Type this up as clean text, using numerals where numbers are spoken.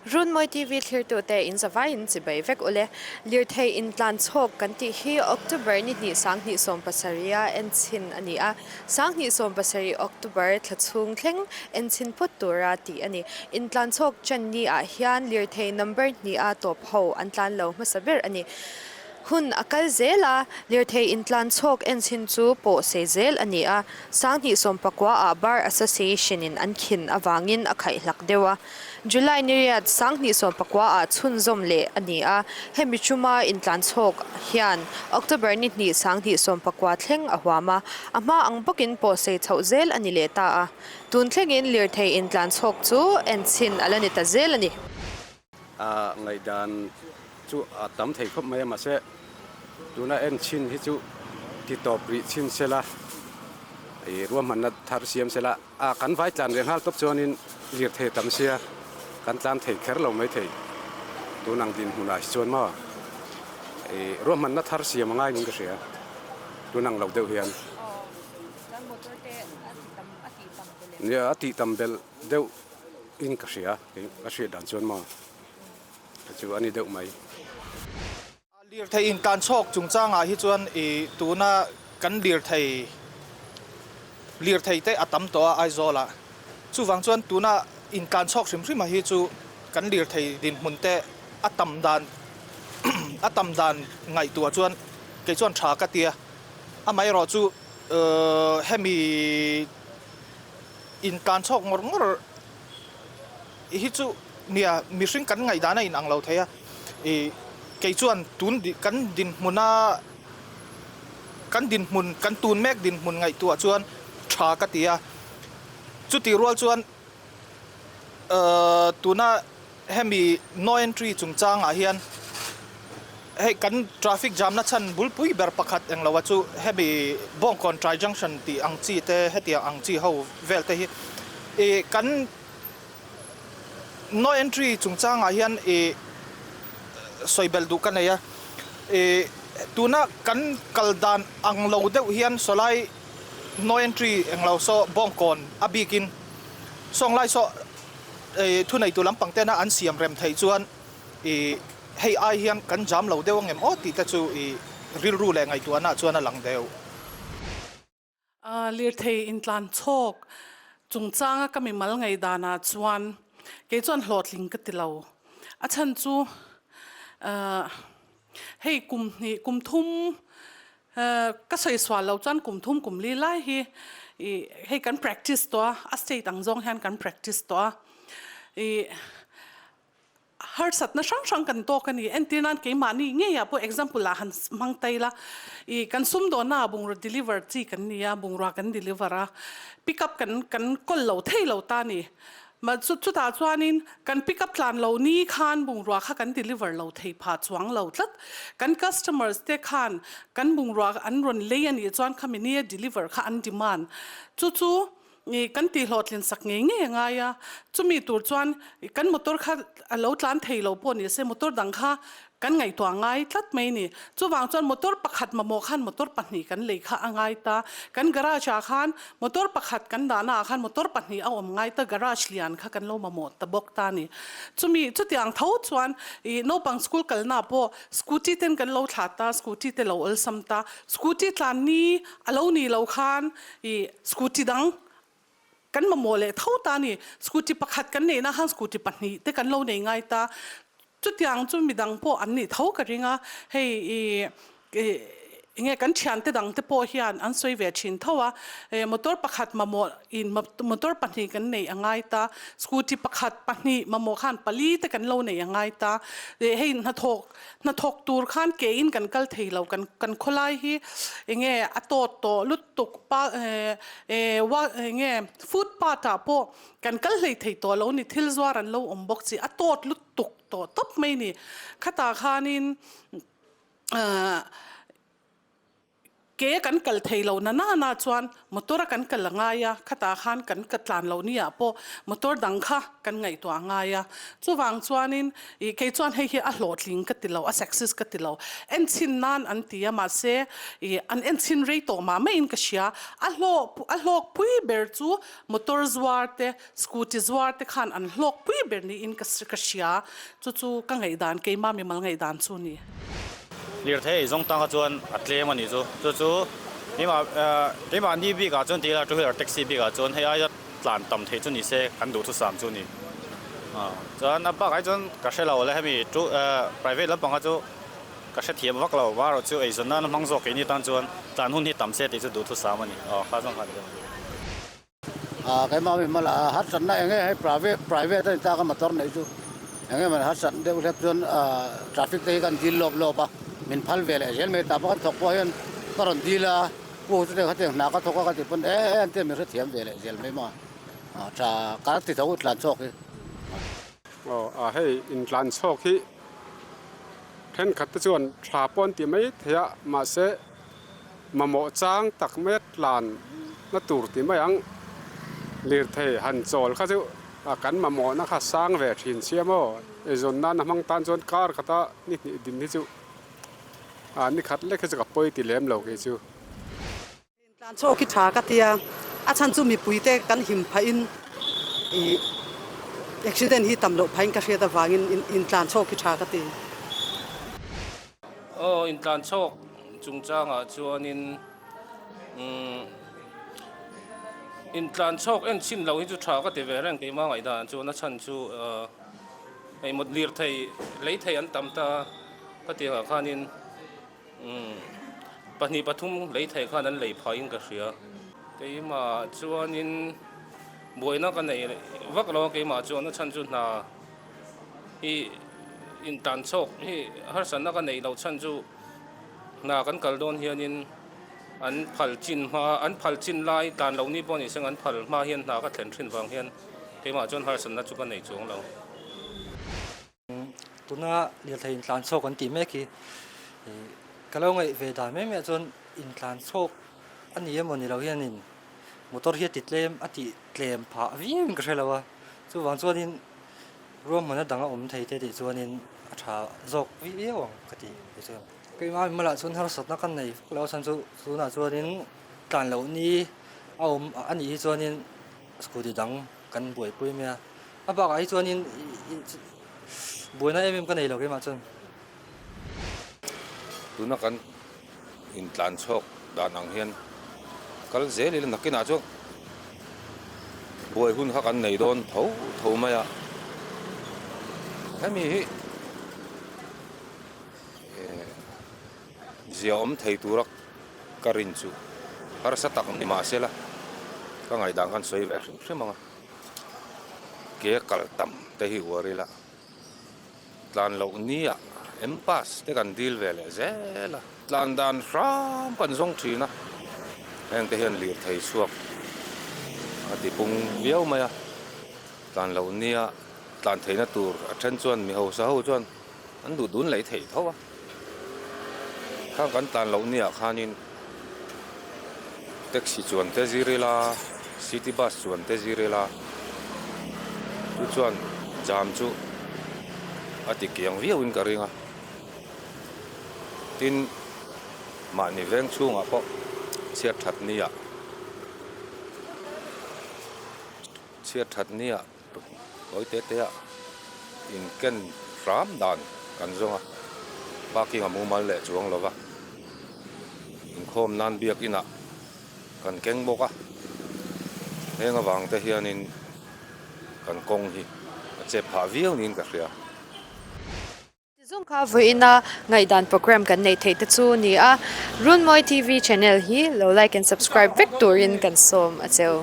Runmawi TV thlirtute in zavaiin chibai vek ule. Lirthei intlan chhawk kan tih hi October ni hnih 2017 a enchhin a ni a. 2017 October thla chhung thleng enchhin phawt tura tih a ni. Intlan chhawk ṭan ni ah hian lirthei number hnih a tawp ho an tlan lo hmasa ber a ni. Hun a kal zel a, lirthei intlan chhawk enchhin chu pawh sei zel a ni a. 2019 ah Bar Association in an khin avangin a khaihlak deuh a. July ni riat 2019 ah chhunzawm leh a ni a, hemi chuma intlan chhawk hian October ni hnih 2019 thleng a huam a, a hma ang bawkin pawh sei chhoh zel a ni leh ta a. Tun thlengin lirthei intlan chhawk chu enchhin a la ni ta zel a ni. A ngaihdan chu a tam thei khawp mai a, mahse tuna en chhin hi chu ti tawp rih chhin sela, ih ruahmanna thar siam sela a kan vai tlan ve nghal tawp chuanin lirthei tam sia kan tlan thei kher lo mai thei tun ang dinhmunah hi chuan maw ih ruahmanna thar siam a ngai niin ka hria tun ang lo deuh hian. Nia a tih tam belh deuh. In ka hria, ka hriat dan chuan maw ka chu a ni deuh mai. Lirthei intlan chhawk chungchangah hi chuan i tuna kan lirthei lirthei te a tam tawh a Aizawlah. Chuvang chuan tuna intlan chhawk hrim hrim a hi chu kan lirthei dinhmun te a tam dan a tam dan ngaihtuah chuan kei chuan tha ka ti a. Amaherawh chu hemi. Intlan chhawk ngawr ngawr hi chu nia mihring kan ngaihdan a inang lo thei a, ih kei chuan tun kan dinhmuna kan dinhmun kan tun mek dinhmun ngaihtuah chuan tha ka ti a, chutih rual chuan ahh tuna Hemi no entry chungchangah hian hei kan traffic jam na chhan bulpui ber pakhat englo a chu hemi Bawngkawn Tri Junction tih ang chi te hetiang ang chi ho vel te hi ih kan no entry chungchangah hian ih sawi belh duh ka nei a ih tuna kan kal dan ang lo deuh hian sawlai no entry englo saw Bawngkawn a bikin sawnglai saw. Thuneitu lampang tena an siam rem theih chuan i hei ai hian kan jam lo deuh angem aw tih te chu i rilru leh ngaihtuahna chuan a lang deuh. Lirthei intlan chhawk chungchanga ka mimal ngaihdana chuan kei chuan hlawhtling ka ti lo. A chhan chu hei kum hnih kum thum Ka sawi sual lo chuan kum thum kum li lai hi i hei kan practice tawh a, a state ang zawng hian kan practice tawh a. I harsatna hrang hrang kan tawk a ni. Entir nan keimahni ngeiah pawh example ah han hmang ta ila, i kan sumdawnna ah bungraw deliver chi kan ni a, bungrua kan deliver a, pick up kan kan kawl lo thei lo ta a ni. Mah chu chutah chuanin kan pick up tlan lo ni khan bungrua kha kan deliver lo thei phah chuang lo tlat. Kan customers te khan kan bungrua an rawn lei a nih chuan khami nia deliver kha an demand. Chu chu kan tihhlawhtlin sak ngei ngei a ngai a. Chumi tur chuan kan motor kha a lo tlan thei lo pawh ni se motor dang kha Kan ngaihtuah ngai tlat mai ni. Chuvang chuan motor pakhat mamawh khan motor pahnih kan lei kha a ngai ta. Kan garage ah khan motor pakhat kan dahna ah khan motor pahnih a awm ngai ta, garage lian kha kan lo mamawh ta bawk ta ni. Chumi chutiang tho chuan ih naupang school kalna ah pawh scooty ten kan lo thlah ta, scooty te lo awlsam ta. Scooty tlan ni a lo ni lo khan ih scooty dang Kan mamawh leh tho ta a ni. Scooty pakhat kan neihna khan scooty pahnih te kan lo nei ngai ta. Chutiang chu midang pawh an nih tho ka ring a. Hei i enge kan thiante dang te pawh hian an sawi ve thin tho a. Motor pakhat mamawh in motor pahnih kan neih a ngai ta. Scooty pakhat pahnih mamawh khan pali te kan lo neih a ngai ta. Hei hnathawk Hnathawk tur khan ke in kan kal thei lo, kan kan khawlai hi enge a tawt tawh lutuk pa eh wa enge footpath ah pawh kan kal hlei thei tawh lo ni, thil zuar an lo awm bawk chi a tawt lutuk tawh tawp mai ni. Khatah khanin ah. Ke kan kal thei lo na na na chuan motor a kan kal a ngai a, khatah khan kan ka tlan loh ni ah pawh motor dang kha kan ngaihtuah a ngai a. Chuvang chuanin ih kei chuan hei hi a hlawhtling ka ti lo, a success ka ti lo. Enchhin nan an ti a mahse ih an enchhin rei tawh mah maiin ka hria. A hlawh a hlawk pui ber chu motor zuar te, scooty zuar te khan an hlawk pui ber niin ka ka hria. Chu chu ka ngaihdan keimah mimal ngaihdan chu a ni. Lirthei ei zawng tang kha chuan a tlem a nih chu. Chu chu keimah keimahni bikah chuan ti ila two wheeler taxi bikah chuan hei aia tlan tam theih chu ni se kan duhthusam chu a ni. Chuan a bakah hi chuan ka hre lo le hemi two private lampang kha chu ka hrethiam vak lo erawh chu eizawn nan a hmang zawk keini tan chuan tlan hun hi tam se tih chu duhthusam a ni. Aw kha zawng kha a ni. Keimah mi hmala harsatna eng nge hei private private a ni tak a motor neih chu eng nge maw harsat deuh hlek chuan traffic te hi kan dil lawp lawp a min phal ve leh zel mai tah pawh kan thawk pawh hian ka rawn dil a pu chutiang khatiang hna ka thawk a ka tih pawn e e an tia min hrethiam ve leh zel mai maw tha ka ti tho tlan chhuak hi. Aw hei intlan chhuak hi thenkhat te chuan tha pawh an ti mai thei a mahse. Mamawh chang tak mai a tlan na tur ti mai ang. Lirthei han chawl kha chu kan mamawhna kha sang ve thin sia maw? Eizawn nan a hmang tan chuan kar khata ni hnih din hi chu ni khat lek hi chu ka pawi ti lem lo kei chu. Tlan chhuak hi tha ka tia, a chhan chu mipuite kan him phahin ih accident hi tam loh phahin ka hriat avangin intlan chhuak hi tha ka ti. Aw intlan chhawk chungchangah chuanin umm intlan chhawk en chhin loh hi chu tha ka ti ve reng keimah ngaihdan chuan a chhan chu ahh hei mut lirthei lei thei an tam ta ka tih angah khanin umm pahnih pathum lei thei khan an lei phah in ka hria keimah chuanin buaina ka nei vak lo a keimah chuan a chhan chu hna. Hi intan chhawk hi harsatna ka neih loh chhan chu hna kan kal dawn hianin an phal chin hma an phal chin lai tlan loh ni pawh ni seng an phal hma hian hna ka thlen thin vang hian keimah chuan harsatna chu ka nei chuang lo. Tuna lirthei intlan chhawk an tih mek hi ka lo ngaih ve dan mai mai ah chuan intlan chhawk a ni emaw ni lo hianin motor hi a ti tlem a tih tlem phah viau in ka hre lo a. Chuvang chuanin ruahmanna dang a awm thei te tih chuanin a tha zawk viau ang ka ti kei chuan. Keimah mimalah chuan harsatna ka nei vak lo a chhan chu tunah chuanin tlan loh ni a awm a nih hi chuanin scooty dang kan buaipui mai a, a bakah hi chuanin buaina em em ka nei lo keimah chuan. Tuna kan intlan chhawk dan ang hian kal zel ila nakinah chuan buai hun kha kan nei dawn tho tho mai a, hemi hi eh zia awm thei tura ka rin chu harsa tak ni mahsela ka ngaihdan khan sawi ve hrim hrim ang a, ke kal tam te hi uar ila. Tlan loh nia em pass te kan dil ve leh zel a, tlan dan hram kan zawng thin a, heng te hian lirthei chhuak a ti pung viau mai a, tlan loh nia tlan theihna tur a then chuan mi hausa ho chuan an duh dun leh theih tho a, khang kan tlan loh nia khanin taxi chuan te zir ila city bus chuan te zir ila chu chuan jam chu a ti kiang viau in ka ring a tin mahni veng chhungah pawh chhiat that nia chhiat that nia tawi te te ah in ken hram dan kan zawng a parking a mumal leh chuang lo va inkhawm nan biakin ah kan keng bawk a heng avang te hianin kan kawng hi a chep phah viau niin ka hria. Tizawng kha vawiina ngaihdan program kan neih theih te chu a ni a, Runmawi TV channel hi lo like and subscribe vek turin kan sawm a cheu.